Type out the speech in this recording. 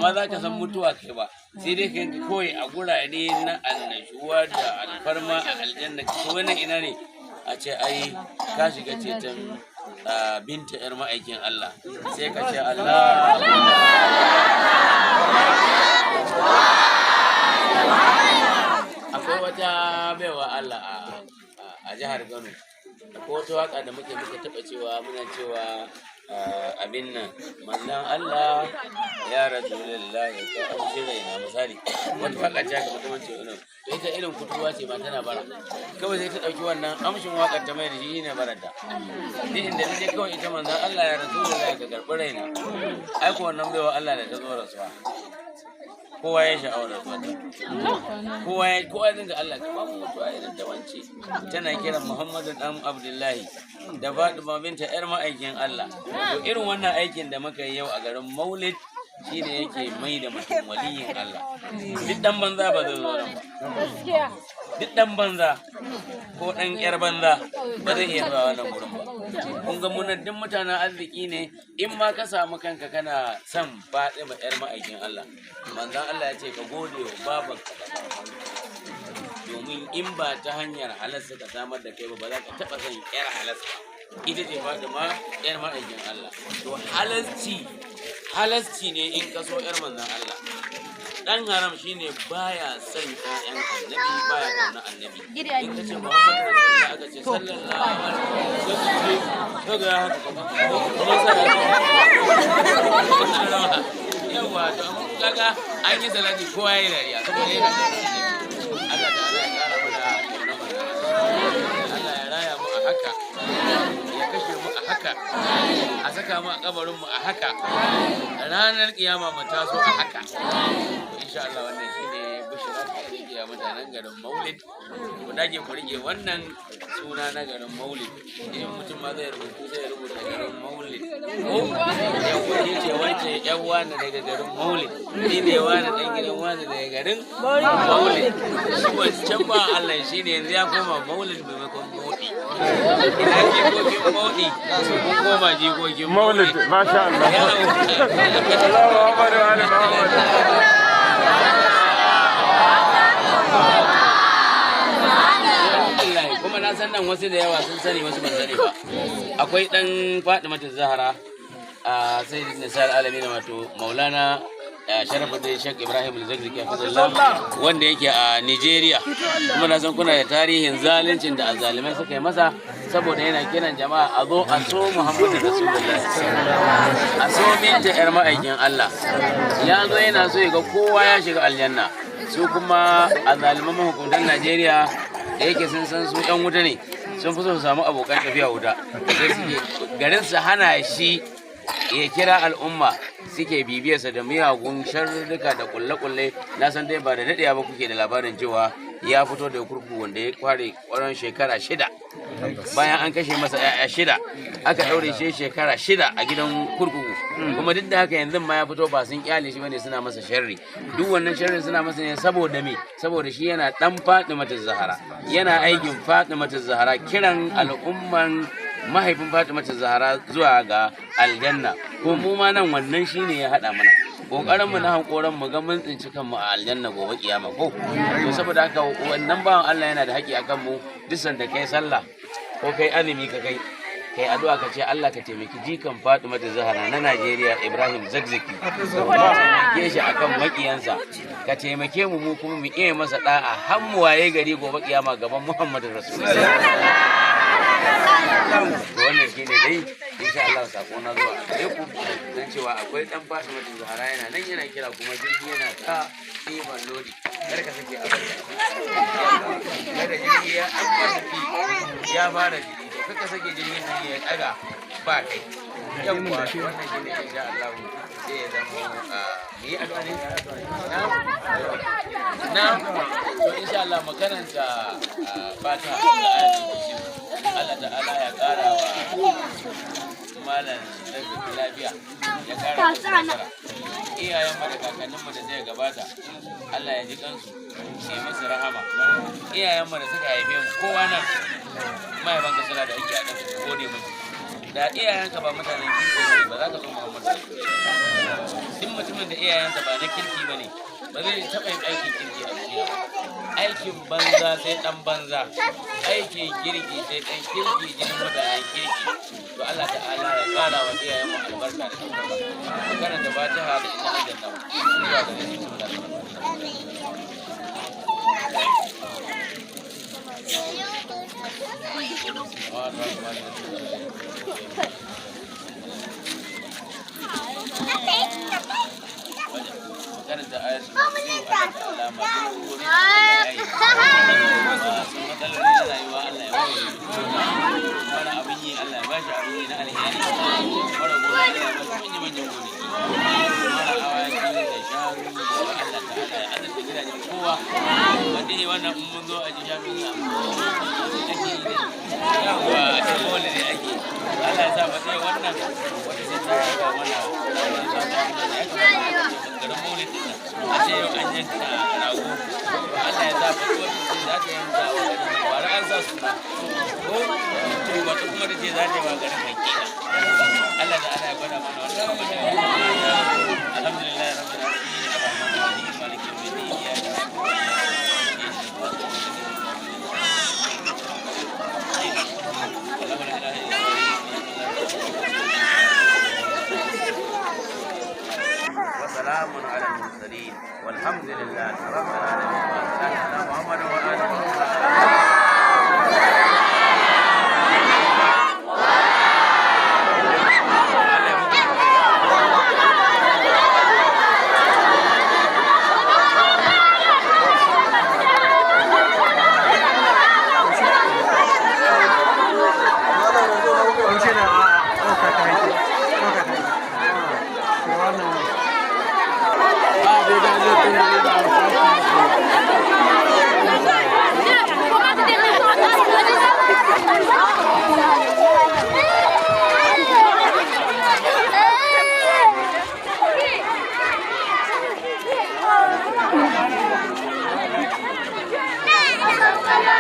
ma za ka san mutuwa kai ba, sai dai ka yanka kawai a gurare na annashuwa da alfarma a aljanna. Ko wannan ina ne? A ce ai ka shiga ceton Binta yar ma'aikin Allah. Sai ka ce Allah. Akwai wata baiwa Allah a jihar Kano. Akwai wata waka da muka taɓa cewa, muna cewa abin nan, "Manzon Allah, ya Rasulullah, ya ka amshi raina." Misali, wata waka ce haka makamancin irin to. Ita irin kutuwa ce ma, tana bara. Kawai sai ta ɗauki wannan amshin wakar ta mai da shi ne baranta. Duk inda ta je kawai ita, "Manzon Allah, ya Rasulullah, ka karɓi raina." Ai ko wannan baiwa Allah da ta zo rasuwa, kowa ya sha'awar rasuwarta. Kowa ya dinga, "Allah ka ba mu mutuwa irin ta wance." Tana kiran Muhammadu dan Abdullahi da Fatima Binta yar ma'aikin Allah. To irin wannan aikin da muka yi yau a garin Maulid shine yake mai da mutum waliyin Allah. Duk dan banza ba zai zo nan ba. Duk dan banza ko dan yar banza ba zai iya zuwa wannan gurin ba. Kun ga munan duk mutanen arziki ne. In ma ka samu kanka kana son Fatima yar ma'aikin Allah, manzon Allah ya ce ka gode wa babanka da babanka, domin in ba ta hanyar halas suka samar da kai ba, ba za ka taɓa son yar halas ba. Ita ce Fatima yar ma'aikin Allah. To halasci, halasci ne in ka so yar manzon Allah. Dan haram shine baya son ƴaƴan Annabi, baya kauna Annabi. In ka ce Muhammadu Rasulullah, aka ce sallallahu alaihi wasallam, sai ga haka kamar sa yawa. To amma kaga an yi salati, kowa ya yi dariya saboda yana da Annabi. Allah ta'ala ya kara mana kaunar manzon Allah. Allah ya raya mu a haka, ya kashe mu a haka, a saka mu a kabarin mu a haka, ranar kiyama mu taso a haka. To insha Allah wannan shine bushara ta rike mutanen garin Maulid. Ku dage ku rike wannan suna na garin Maulid. Idan mutum ma zai rubutu, sai ya rubuta garin Maulid. Ko yawa ni ce wance yan wani daga garin Maulid, ni ne wani dan gidan wani daga garin Maulid. Shi wancan ba Allah shi ne yanzu ya koma Maulid maimakon Modi. Ina jikokin Modi? Mun koma jikokin Maulid, masha Allah. Allahu Akbar wa ali Muhammad. Alhamdulillah, kuma na san nan wasu da yawa sun sani, wasu ban sani ba. Akwai dan Fatimatu Zahra a Sayyidin Nisa Alamin, wato Maulana Sharafuddin Sheikh Ibrahim Al-Zakzaki hafizallah, wanda yake a Nigeria. Kuma na san kuna da tarihin zaluncin da azzalimai suka yi masa saboda yana kiran jama'a a zo a so Muhammadu Rasulullah, a so Binta yar ma'aikin Allah. Ya zo yana so ya ga kowa ya shiga aljanna. Su kuma azzaliman mahukuntan Najeriya, da yake sun san su yan wuta ne, sun fi so su samu abokan tafiya wuta, sai suke garin su hana shi ya kira al'umma, suke bibiyarsa da miyagun sharruka da kulle-kulle. Na san dai ba da daɗewa ba kuke da labarin cewa ya fito da kurkuku wanda ya kware kwaron shekara 6, bayan an kashe masa 'ya'ya 6, aka ɗaure shi shekara 6 a gidan kurkuku. Kuma duk da haka yanzu ma ya fito, ba sun kyale shi bane, suna masa sharri. Duk wannan sharrin suna masa ne saboda me? Saboda shi yana dan Fatimatu Zahara, yana aikin Fatimatu Zahara, kiran al'umman mahaifin Fatimatu Zahara zuwa ga aljanna. Ko mu ma nan wannan shine ya haɗa mana kokarin mu na hankoran mu ga mun tsinci kanmu a aljanna gobe kiyama. Ko to saboda haka wannan bawan Allah yana da haƙƙi akan mu. Duk sanda kai sallah ko kai azumi, ka kai kai addu'a, ka ce, "Allah ka taimaki jikan Fatimatu Zahara na Najeriya, Ibrahim Zakzaki, ka taimake shi akan makiyansa, ka taimake mu, mu kuma mu iya masa da'a har mu waye gari gobe kiyama gaban Muhammadu Rasulullah." To wannan shine dai insha Allah sako na zuwa a gare ku dan cewa akwai dan Fatimatu Zahara yana nan yana kira, kuma jirgi yana ta ɗiban lodi. Kar ka sake a bari kada jirgi ya an fasa ya fara jiri. To kaka sake jirgin nan ya daga ba kai. Yawwa, to wannan shine insha Allah. Sai ya zama mu yi addu'a ne na. To insha Allah mu karanta Fatiha da ayatul kursi. Allah ta'ala ya kara wa malam Zakzaki lafiya, ya kara masa nasara. Iyayen mu da kakannin mu da zai gabata, Allah ya ji kansu, ya yi musu rahama. Iyayen mu da suka haife mu, kowa nan mahaifanka suna da haƙƙi a kan gode musu. Da iyayenka ba mutanen kirki bane, ba za ka so Muhammadu ba. Duk mutumin da iyayensa ba na kirki bane, ba zai taɓa yin aikin kirki a duniya ba. Aikin banza sai ɗan banza, aikin kirki sai ɗan kirki, jinin mutanen kirki. To Allah ta'ala ya ƙara wa iyayenmu albarka da ɗaukaka. Mu karanta Fatiha da inna anzalnahu zuwa gare su. Bismillahir. Karanta ayatul kursi. Allah ta'ala, masu wuri masu matsaloli na rayuwa, Allah ya warware. Mara abin yi, Allah ya bashi abin yi na alheri. Mara gona, Allah ya bashi manya manyan gonaki. Mara awaki da shanu da Allah ta'ala ya azurta gidajen kowa. Wanda ne wannan, in mun zo a ji shanu na ake yi ne, yawwa, a ce dole ne ake. Allah ya sa ba sai wannan wata sai ta yanka mana wani sabon abu da ya kamata garin maulid din nan, a ce yau an yanka rago. Allah ya sa ba wata ce za ta yanka wa garin nan. Bara an sa suna ko, to wata kuma da ce za ta yi wa garin hakika. Allah da Allah ya gwada mana wannan abu da. Alhamdulillah rabbil alamin, arrahmanir rahim, maliki yawmiddin, iyyaka na'budu wa iyyaka nasta'in. Allahu la ilaha illa huwa. وسلام على المرسلين، والحمد لله رب العالمين، والصلاة على محمد وآله وصحبه. Allah ya muku albarka. An ce na ɗauka ta yake, ɗauka ta yake. To wannan ba dai da zai tun da ba a. Yeah.